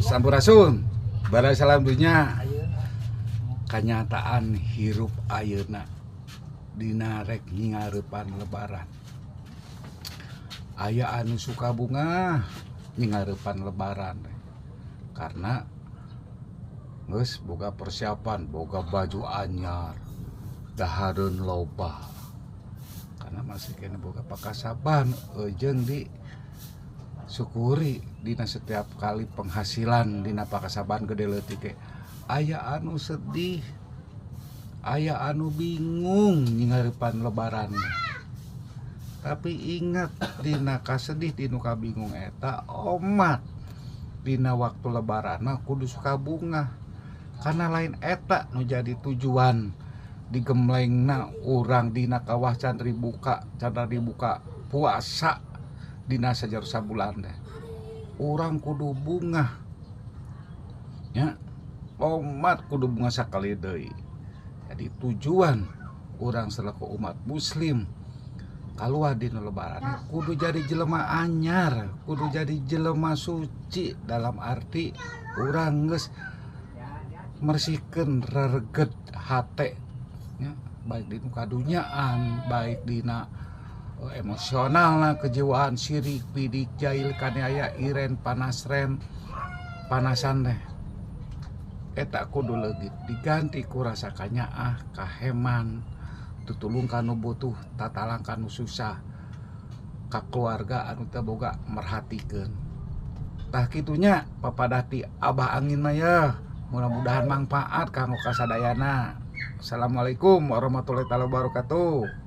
Sampurasun. Baraya salam dunya. Kanyataan hirup ayeuna dina rek nyingareupan lebaran. Aya anu suka bungah nyingareupan lebaran karena geus boga persiapan, boga baju anyar, dahareun loba. Karena masih keneh boga pakasaban jeung di syukuri dina setiap kali penghasilan dina pakasaban gede leutik ge. Aya anu sedih, aya anu bingung nyingareupan lebaran. Tapi ingat, dina kasedih, dina kabingung eta omat dina waktu lebaran mah kudu suka bungah, karena lain eta nu jadi tujuan digemlengna urang dina kawah can dibuka puasa dina sajarah sabulan teh. Urang kudu bungah ya, omat kudu bungah sakali deui. Jadi tujuan urang selaku umat muslim keluar dina lebaran kudu jadi jelema anyar, kudu jadi jelema suci, dalam arti urang geus mersihkeun rereget hate ya, baik dina kadunyaan, baik dina emosional, kejiwaan, sirik, pidik, jail, kaniaya, iren, panasren, panasan teh eta kudu leungit, diganti ku rasa kanyaah, kaheman, tutulung kanu butuh, tatalang kanu susah, ka keluarga anu teu boga merhatikeun. Tah kitunya papadah ti Abah Angin mah ya, mudah-mudahan manfaat kanggo kasadayana. Assalamualaikum warahmatullahi taala wabarakatuh.